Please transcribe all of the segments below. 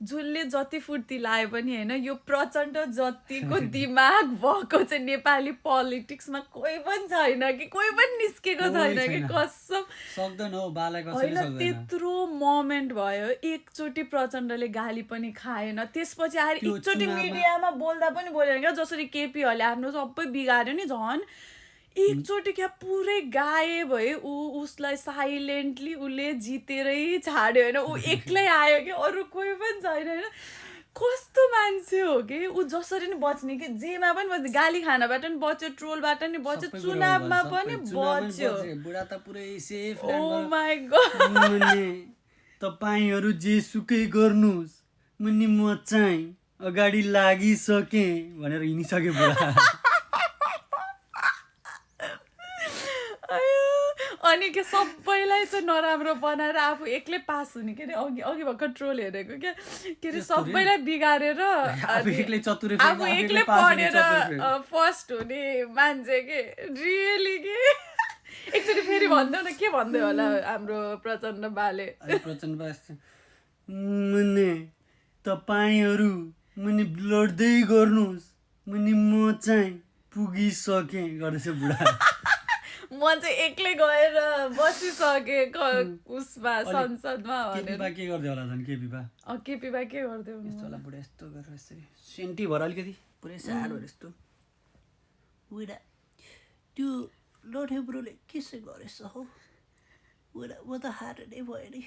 जसले जति फुर्ती लाए पनि होइन यो प्रचण्ड जतिको दिमाग भएको चाहिँ नेपाली पोलिटिक्समा कोही पनि छैन कि कोही पनि निस्केको छैन कि कसम सक्दैन हौ बाला कसैले होइन सक्दैन त्यत्रो मोमेन्ट भयो एकचोटि प्रचण्डले गाली पनि खाएन त्यसपछि आएर एकचोटि मिडियामा बोल्दा पनि बोलेन क्या जसरी केपीहरूले आफ्नो सबै बिगार्यो नि झन् एकचोटि क्या पुरै गायब भयो उसलाई साइलेन्टली उसले जितेरै छाड्यो होइन ऊ एक्लै आयो कि अरू कोही पनि छैन होइन कस्तो मान्छे हो कि ऊ जसरी नि बच्ने कि जेमा पनि बच्ने गाली खानबाट पनि बच्यो ट्रोलबाट नि बच्यो चुनावमा पनि बच्यो बुढा त पुरै सेफ ओ माई गॉड तपाईहरु जे सुकै गर्नुस् मुनि म चाहिँ अगाडि लागिसके भनेर हिँडिसके बुढा अनि के सबैलाई चाहिँ नराम्रो बनाएर आफू एक्लै पास हुने के अरे अघि अघि भर्खर ट्रोल हेरेको क्या के अरे सबैलाई बिगारेर आफू एक्लै पढेर फर्स्ट हुने मान्छे के रियली के एकचोटि फेरि भन्दै न के भन्दै होला हाम्रो प्रचण्ड बाले प्रचण्ड बा मुनि तपाईहरु मुनि लड्दै गर्नुस् मुनि म चाहिँ पुगिसके गर्दैछ बुढा म चाहिँ एक्लै गएर बसिसके उसमा संसदमा केपीबा के गर्दै होला झन् केपीबा केपीबा के गर्दै हुनु यस्तो होला बुढा यस्तो गरेर यसरी सेन्टी भएर अलिकति पुरै साह्रो भएर यस्तो बुढा त्यो लठे ब्रोले के चाहिँ गरेछ हौ बुढा म त हारे नै भयो नि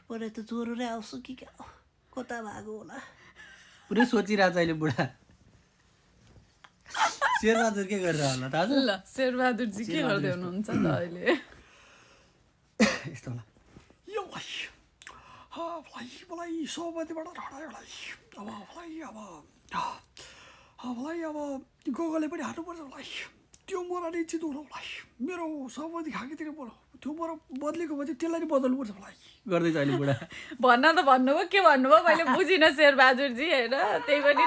परे त ज्वरो नै आउँछ कि क्या कता भएको होला पुरै सोचिरहेको छ अहिले बुढा शेरबहादुर के गरेर होला थाहा छ ल शेरबहादुरजी के गर्दै हुनुहुन्छ त अहिले यस्तो होला यो मलाई सहमतिबाट हटायो अब गोगोले पनि हार्नुपर्छ मलाई त्यो मोरा नै चिताउनु मलाई मेरो सहमति खाकेतिर बोलो त्यो मोरा बदलेको भयो त्यसलाई नै बदल्नुपर्छ मलाई गर्दैछ अहिले बुढा भन्न त भन्नुभयो के भन्नुभयो मैले बुझिनँ शेरबहादुरजी होइन त्यही पनि